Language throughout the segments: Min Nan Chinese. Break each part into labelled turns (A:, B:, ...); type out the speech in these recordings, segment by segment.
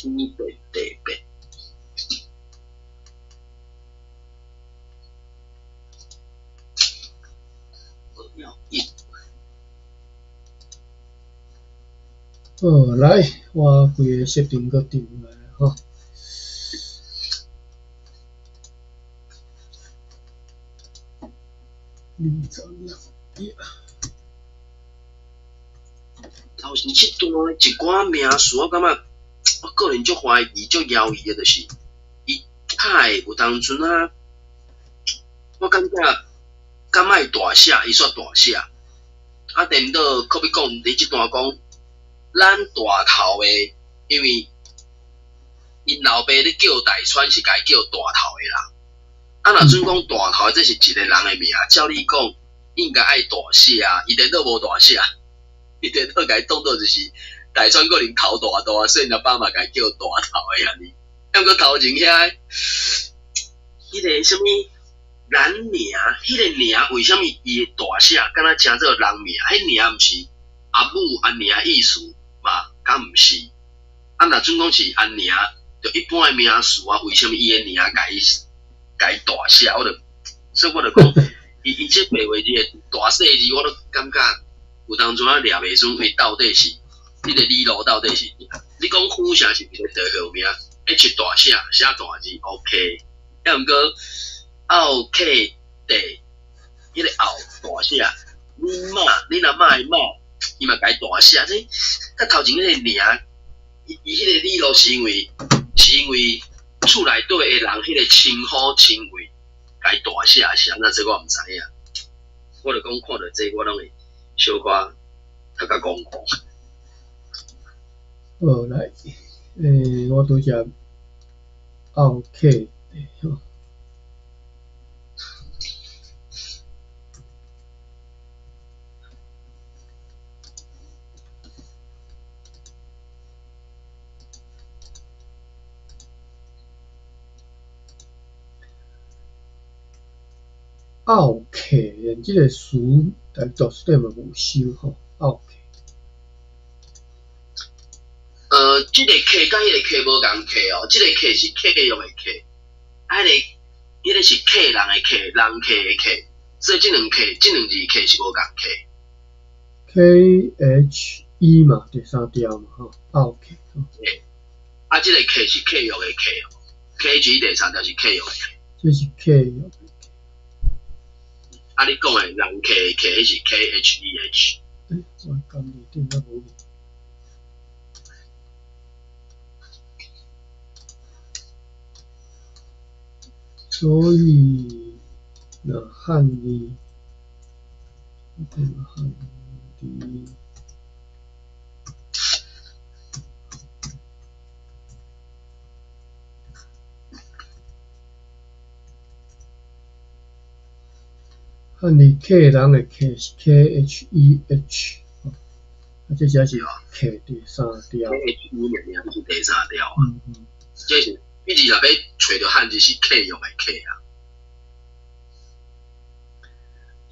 A: 天變地變。
B: 好，來，我規个設定閣轉來吼。26。
A: 頭前這段一寡名詞，我感覺我個人足懷疑、足猶疑的，就是伊太有當陣啊，我感覺敢愛大寫，伊煞大寫。啊，顛倒閣欲講，佇這段講，咱大頭的，因為𪜶老爸咧叫大川是共伊叫大頭的啦。啊，若準講大頭的，這是一個人的名，照理講應該愛大寫啊，伊顛倒無大寫。伊顛倒共伊當做就是大川可能頭大大，所以𪜶阿爸嘛共伊叫大頭的按呢。啊，毋過頭前遐彼個啥物人名，彼個名為啥物伊會大寫，敢若成做人名？彼名毋是阿母阿娘意思嘛？敢毋是？啊，若準講是阿娘，就一般的名詞啊，為啥物伊的名共伊大寫？我就所以我就講，伊這白話字的大細字，我都感覺有當陣仔掠袂準，伊到底是彼個理路到底是？你講府城是一個地號名，H 大寫寫大字 OK，抑毋過奧客地彼個奧大寫，恁媽恁阿嬤的媽，伊嘛共伊大寫，這佮頭前彼個名，伊彼個理路是因為厝內底的人彼個稱呼稱謂共伊大寫是按怎？這我毋知影。我就講看著這我攏會小可讀較戇戇。
B: 好，來，我拄則奧客地吼。奧客，這個詞在圖書館嘛無收吼，奧客。
A: 這個客佮彼個客無仝客哦，這個客是客用的客，啊，彼個是客人的客，人客的客，所以這兩字客是無仝客。
B: K H E 嘛，第三調嘛，吼，奧客。
A: 啊，這個客是客用的客，K H E 第三調是客用的客。
B: 這是客用的客。
A: 啊，你講的人客的客，彼是 K H E H。
B: 欸，我監理頂仔無去。所以，若漢字，漢字，漢字客人的客是 K H E H，啊，這才是客第三調。
A: K H E 爾是第三調。這是你若欲揣著漢字是客用的客啊。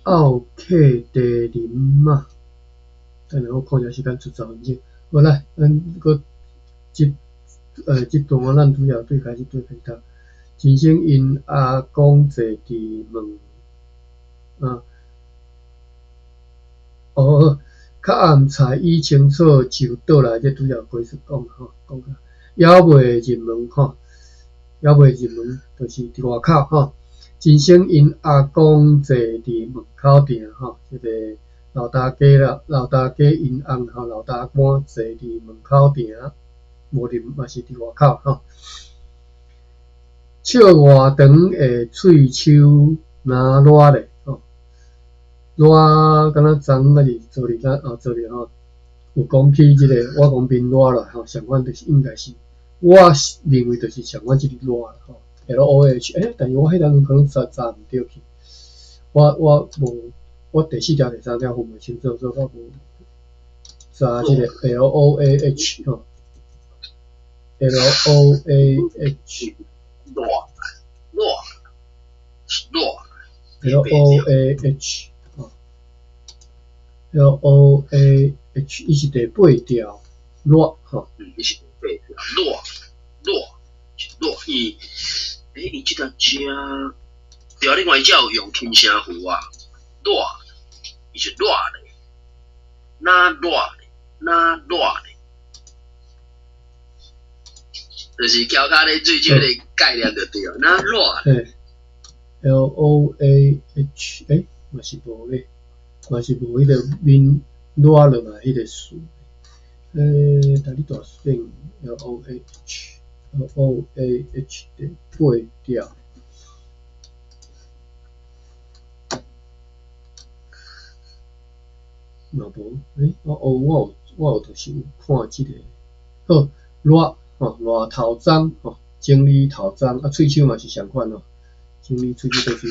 B: 奧客地林嘛，等下我看一下時間出10分鐘。好來，咱閣這段咱拄才對開始對開始讀。陳生𪜶阿公坐佇門啊，哦，較暗菜已清楚就倒來，這拄才開始講吼，講猶未入門吼，猶未入門，就是佇外口吼。陳生𪜶阿公坐佇門口埕吼，這個老大家啦，老大家𪜶翁吼，老大官坐佇門口埕，無入嘛是佇外口吼。笑偌長的喙鬚若熱咧吼，熱敢若昨昏抑是昨日咱哦，昨日吼有講起這個我講面熱啦吼，相反就是應該是我認為就是相反這個熱啦吼，L O H，欸，但是我彼當陣可能查毋著去，我無我第四條第三條分袂清楚，所以我無查這個 L O A H 吼，L O A H。
A: 熱熱熱
B: L O A H 吼，L O A H，伊是第八調熱吼。
A: 嗯，伊是第八調。熱熱熱伊，欸，伊這條遮，對啊，你看伊遮有用輕聲符啊，熱，伊是熱咧，若熱咧，若熱咧，就是橋跤咧水手的概念就對了，若熱。
B: 嘿，LOAH，欸，嘛是無咧，嘛是無彼個面熱落來彼個詞。欸，台語大辭典 LOAH，LOAH 第八條。嘛無，欸，我有就是有看這個，好，熱吼，熱頭鬃吼，整理頭鬃，啊，喙鬚嘛是相款吼，整理喙鬚就是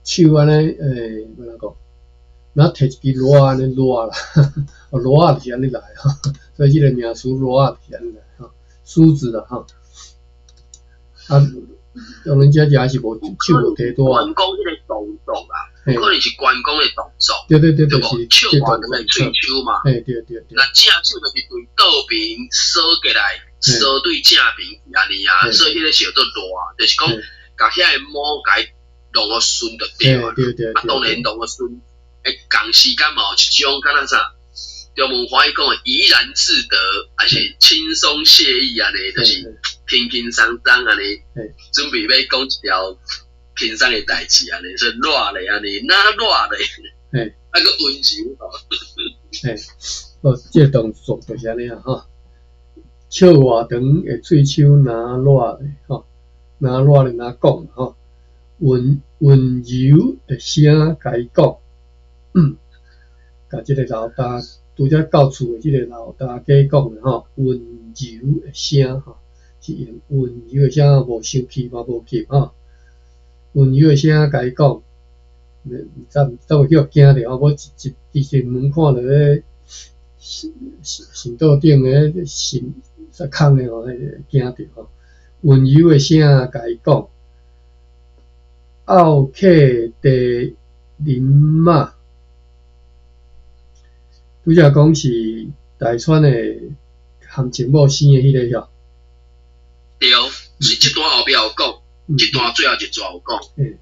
B: 手按呢，欸，欲按怎講？若提一支熱按呢熱啦，哦，熱就是按呢來吼，所以這個名詞熱就是按呢來吼，梳子啦吼。啊，當然這也是無手無提熱。
A: 關公彼個動作啊，可能是關公的動作。
B: 對對對，就是
A: 手挽兩個喙鬚嘛。
B: 嘿，對對對。
A: 若正手就是對倒邊鎖起來，鎖對正邊是按呢啊，所以彼個叫做熱，就是講共遐个毛共伊弄予順就對啊。
B: 對對。
A: 啊，當然弄予順，會仝時間嘛有一種敢若啥，中文華語講的怡然自得，還是輕鬆寫意按呢，就是輕輕鬆鬆按呢，準備欲講一條輕鬆的代誌按呢，所以熱咧按呢，若熱咧，啊閣溫柔吼。
B: 嘿，哦，這個動作就是按呢啊，吼，笑偌長的喙鬚若熱咧，吼，若熱咧若講吼，溫溫柔的聲共伊講，共這個老大拄才到厝的這個老大家講的吼，溫柔的聲吼，是用溫柔的聲，無生氣嘛無急吼，溫柔的聲共伊講，毋知敢會去予驚著吼，我一一進門看著彼神神桌頂的神煞空的吼，彼個驚著吼。溫柔的聲共伊講，漚客地林媽，拄才講是大川的含情某生的彼個遐。
A: 對，是這段後壁有講，這段最後一段有講。
B: 嘿，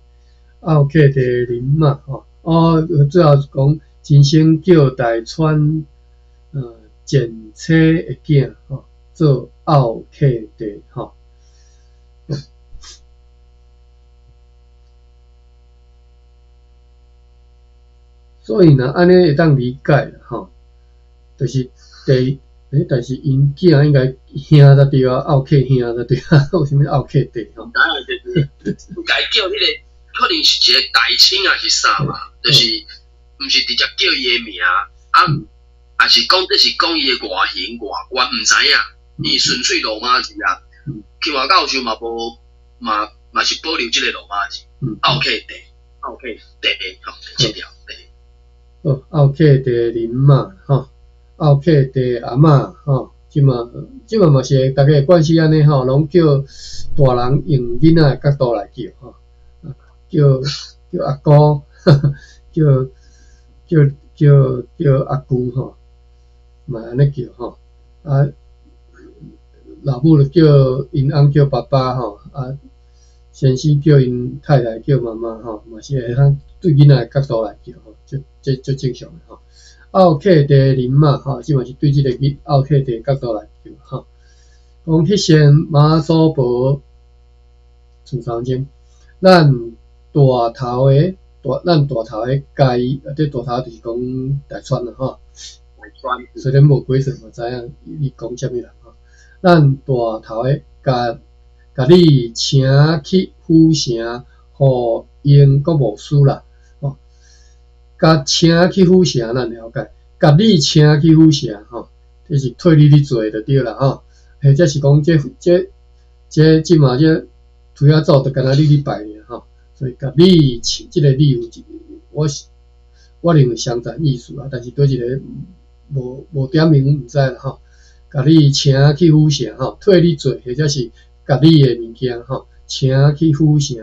B: 漚客地林媽吼，哦，最後講真生叫大川，前妻的囝吼，做漚客地吼。所以若按呢會當理解啦吼，就是第，欸，但是𪜶囝應該兄才對啊，漚客兄才對啊，為啥物漚客弟吼？
A: 當然就是共伊叫彼個，可能是一個代稱抑是啥嘛，就是毋是直接叫伊的名，啊，抑是講這是講伊的外形外觀，毋知影，伊純粹羅馬字啊。金華教授嘛無嘛嘛是保留這個羅馬字，漚客弟，漚客弟，吼，這條弟。
B: 哦，漚客地林媽吼，漚客地阿嬤吼，這馬這馬嘛是大家的慣勢按呢吼，攏叫大人用囡仔的角度來叫吼，叫叫阿姑，叫叫叫叫阿舅吼，嘛按呢叫吼，啊，老母就叫𪜶翁叫爸爸吼，啊，先生叫𪜶太太叫媽媽吼，嘛是會通對囡仔的角度來叫吼，這這足正常的吼。漚客地林媽吼，這嘛是對這個囡漚客地角度來叫吼。講彼先媽祖婆厝頭前，咱大頭的大，咱大頭的共伊，啊，這大頭就是講大川啦吼。
A: 大川。
B: 雖然無解釋嘛知影伊講啥物人吼。咱大頭的共共你請去府城，予英國牧師啦，吼，共請去府城，咱了解，共你請去府城，吼，這是替你咧做就對啦，吼，或者是講這這這這馬這推仔祖就敢若你咧拜爾，吼，所以共你請這個理由，我是我認為相同意思啊，但是佗一个無無點名，毋知啦，吼，共你請去府城，吼，替你做，或者是共你的物件，吼，請去府城，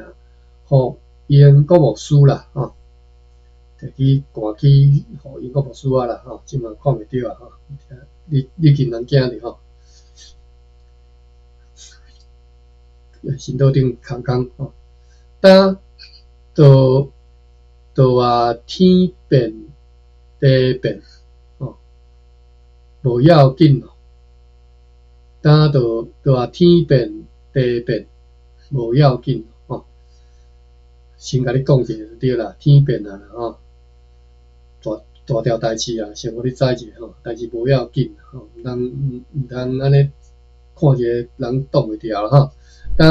B: 予英國牧師啦，吼，摕去趕去予英國牧師啊啦，吼，這馬看袂著啊，吼，你你近人囝哩吼。神桌顶空空吼。今倒倒啊天變地變吼，無要緊咯。今倒倒啊天變地變，無要緊吼。先共你講一下就對啦，天變啊吼，大大條代誌啊，先予你知一下吼，但是無要緊吼，毋通毋通按呢看一个人擋袂牢吼。今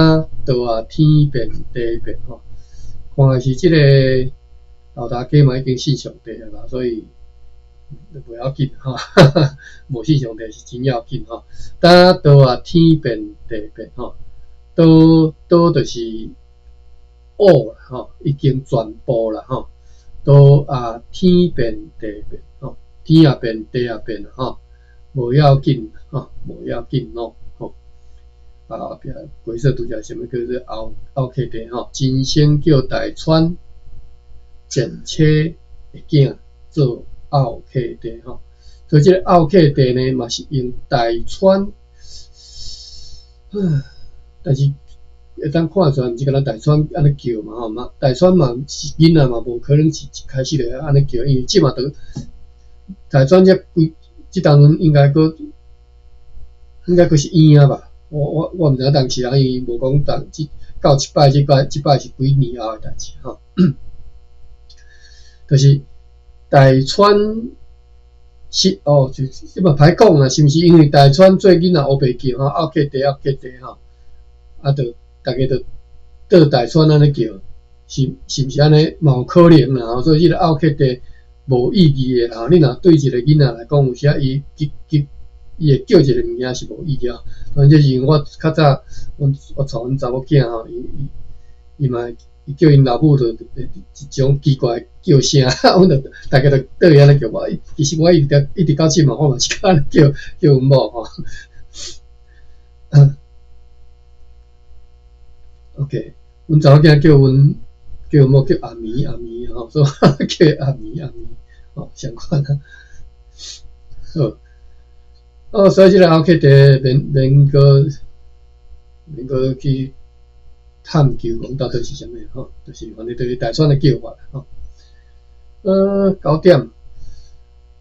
B: 倒啊天變地變吼，看來是這个老大家嘛已經信上帝啊啦，所以袂要緊吼，無信上帝是真要緊吼。今倒啊天變地變吼，倒倒就是all 啦吼，已經全部啦吼。倒啊天變地變吼，天也變地也變吼，無要緊吼，無要緊咯吼。啊，後壁鬼說拄則啥物叫做後後客地吼，真生叫大川前妻的囝做後客地吼，所以這个後客地呢嘛是用大川，但是會當看出來，毋是干焦大川按呢叫嘛吼嘛，大川嘛是囡仔嘛，無可能是一開始就按呢叫，因為這嘛都大川這規這當陣應該閣應該閣是嬰仔吧？我毋知影當時啊，因為無講當這到一擺這擺這擺是幾年後的代誌吼，就是大川是哦，就這嘛歹講啦，是毋是因為大川做囡仔烏白叫吼，後客地後客地吼，啊，就逐家就倒大川按呢叫，是是毋是按呢？嘛有可能啦吼，所以這个後客地無意義的啦。你若對一個囡仔來講，有時伊伊伊伊會叫一個物件是無意義啊。反正是我較早，阮我帶阮查某囝吼，伊伊伊嘛伊叫𪜶老母就一種奇怪的叫聲，阮就逐家就倒伊按呢叫我。其實我一直一直到這嘛，我嘛是按呢叫叫阮某吼。OK，阮查某囝叫阮叫阮某叫阿彌阿彌吼，所以叫阿彌阿彌吼，相款啊。好，哦，所以這个後客地免免閣免閣去探究講到底是啥物吼，就是反正就是大川的叫法吼。9點，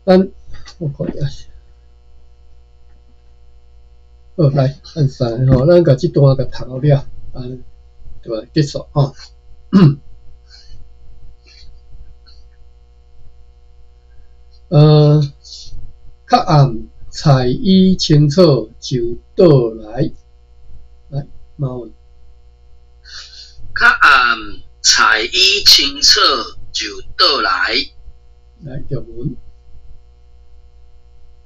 B: 咱我看下。好，來按三吼，咱共這段共讀了，啊，對吧？結束吼。較暗菜已清楚就倒來，來，馬文。
A: 較暗菜已清楚就倒來。
B: 來，玉文。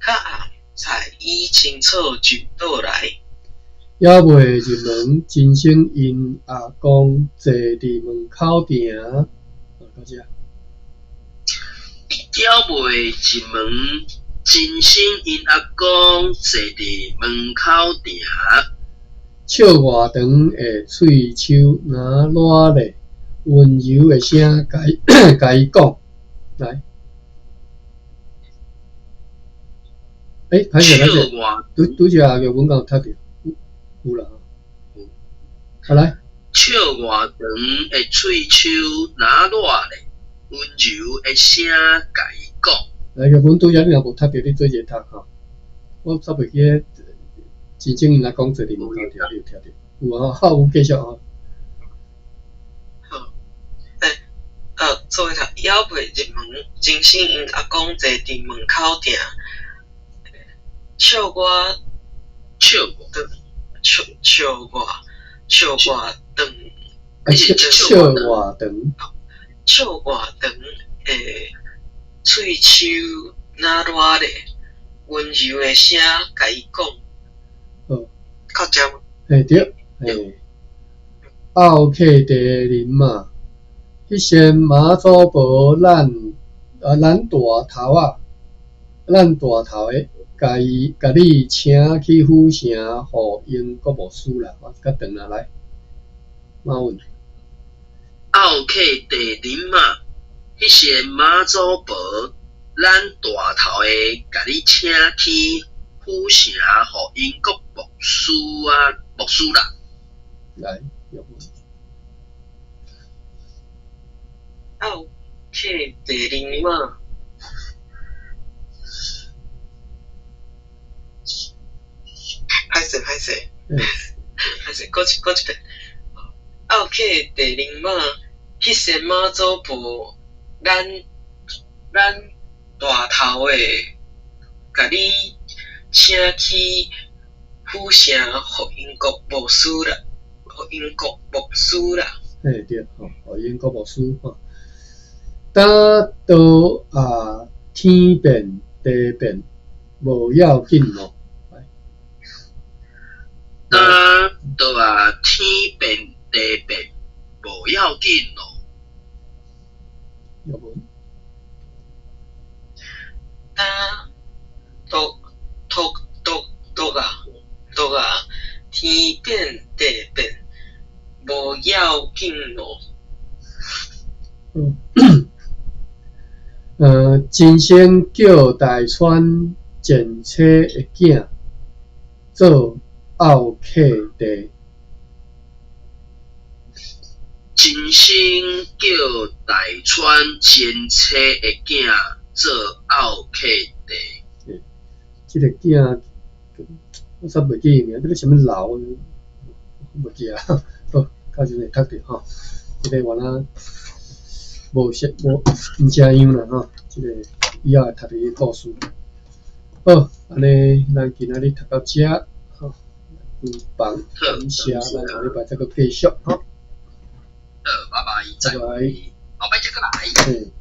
C: 較暗菜已清楚就倒來。
B: 猶未入門，真生𪜶阿公坐佇門口埕。到遮。
A: 猶未入門，真生𪜶阿公坐佇門口埕。
B: 笑偌長的喙鬚若爛咧，溫柔的聲共伊講，來。欸，歹勢歹勢，拄拄則玉文敢有讀著？有啦。好來。
A: 笑偌長的喙鬚若爛咧，溫柔的聲共伊講。
B: 來，玉文拄則你若無讀著，你做一下讀吼。我煞袂記得，真正𪜶阿公坐佇門口埕，你有聽著？有啊，好，有繼續吼。
C: 好，欸，做一下，猶未入門，真生𪜶阿公坐佇門口埕，笑我，
A: 笑我，
C: 笑笑我，笑偌長，
B: 笑偌長，
C: 笑偌長的喙鬚若爛咧，溫柔的聲共伊講。
B: 好。
C: 到遮無？
B: 嘿對，嘿。後客地林仔，彼仙媽祖婆咱啊咱大頭仔，咱大頭的，共伊共你請去府城，予英國牧師啦，我較長啦，來，馬文。
A: 後客地林仔，彼仙媽祖婆咱大頭的，共你請去府城，予英國牧師啊牧師啦。
B: 來，用。
C: 漚客地奶媽。歹勢歹勢，歹勢，閣一遍。漚客地奶媽，彼仙媽祖婆，咱大頭的，共你請去府城予英國牧師啦，予英國牧師啦。
B: 嘿對，吼，予英國牧師吼。今倒啊，天變地變，無要緊囉。
A: 今倒啊，天變地變，無要緊囉。
B: 有無？
C: 今倒倒倒倒啊，倒啊，天變地變，無要緊囉。
B: 嗯，真仙叫大川前妻的囝做漚客弟。
A: 真仙叫大川前妻的囝做漚客弟。
B: 這个囝，我煞袂記伊名，叫做啥物老，袂記啊。好，到時會讀著吼。這個原來無識無毋成樣啦吼。這個以後會讀著伊的故事。好，按呢咱今仔日讀到遮，吼，關房，感謝，咱下禮拜再閣繼續吼。
A: 好，拜拜，
B: 拜拜，
A: 後擺再閣來。
B: 嗯。